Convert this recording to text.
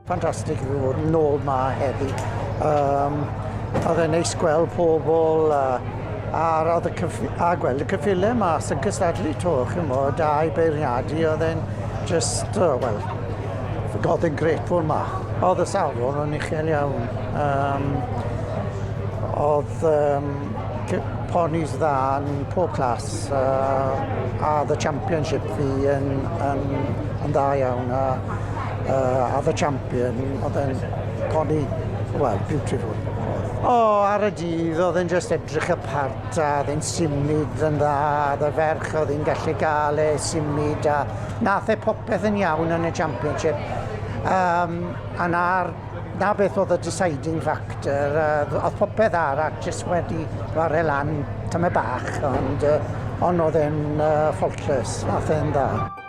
Ffantastig i fod nôl 'ma heddi. Um, oedd e'n neis gweld pobl a, a, oedd y cyff a gweld y cyffyle mas yn cystadlu to, chymod, a'i beirniadu, oedd e'n just, oh, well, oedd e'n gret fod 'ma. Oedd y safon yn uchel iawn. Um, oedd um, ponis dda yn pob clas uh, a the championship fi yn, yn, yn dda iawn. A, uh, a the champion, oedd e'n poni, well, beautiful. O, oh, ar y dydd, oedd e'n just edrych y part a oedd e'n symud yn dda, oedd y ferch oedd hi'n gallu gael e symud a nath e popeth yn iawn yn y championship. Um, a na'r, na beth oedd y deciding factor, uh, oedd popeth arall just wedi ware lan tymed bach, ond, uh, ond oedd e'n uh, faultless, nath e'n dda.